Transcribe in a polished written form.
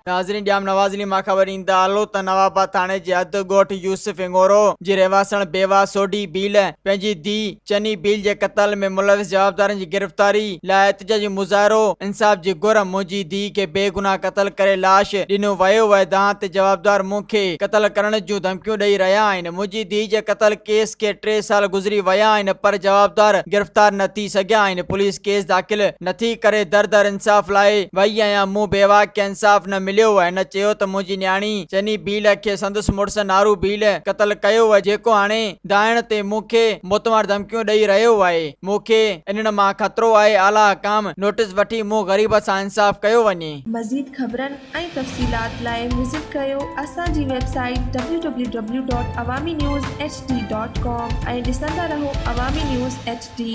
ناظرين ڄام نواز علي مان خبر ايندا هلو ته نواباد ٿاڻي جي حد ڳوٺ يوسف هڱورو جي رهواسڻ بيواهه سوڍي ڀيل پنهنجي ڌيء چني ڀيل جي قتل ۾ ملوث جوابدارن جي گرفتاري لاء احتجاجي مظاهرو انصاف جي گهر منهنجي ڌيء کي بيگناهه قتل ڪري لاش ڏنو ويو آهي دانهن تي جوابدار مون کي قتل ڪرڻ جون ڌمڪيون ڏئي رهيا آهن منهنجي ڌيء جي قتل ڪيس کي ٽي سال گذري ويا آهن پر جوابدار گرفتار نه ٿي سگهيا آهن پوليس ڪيس داخل نٿي ڪري در در انصاف لاء وئي آهيان مون بيواهه کي انصاف نه مليو هن چيو ته منهنجي نياڻي چني ڀيل کي سندس مڙس نارو ڀيل قتل ڪيو جيڪو هاڻي دانهڻ تي مون کي موتمار ڌمڪيون ڏئي رهيو آهي مون کي انهن مان خطرو آهي اعليٰ حڪام نوٽيس وٺي مون غريب سان انصاف ڪيو وڃي. مزيد خبرن ۽ تفصيلات لاء وزٽ ڪريو اسان جي website W W W dot Awami news H D dot com ۽ ڏسندا رهو عوامي نيوز ايڇ ڊي.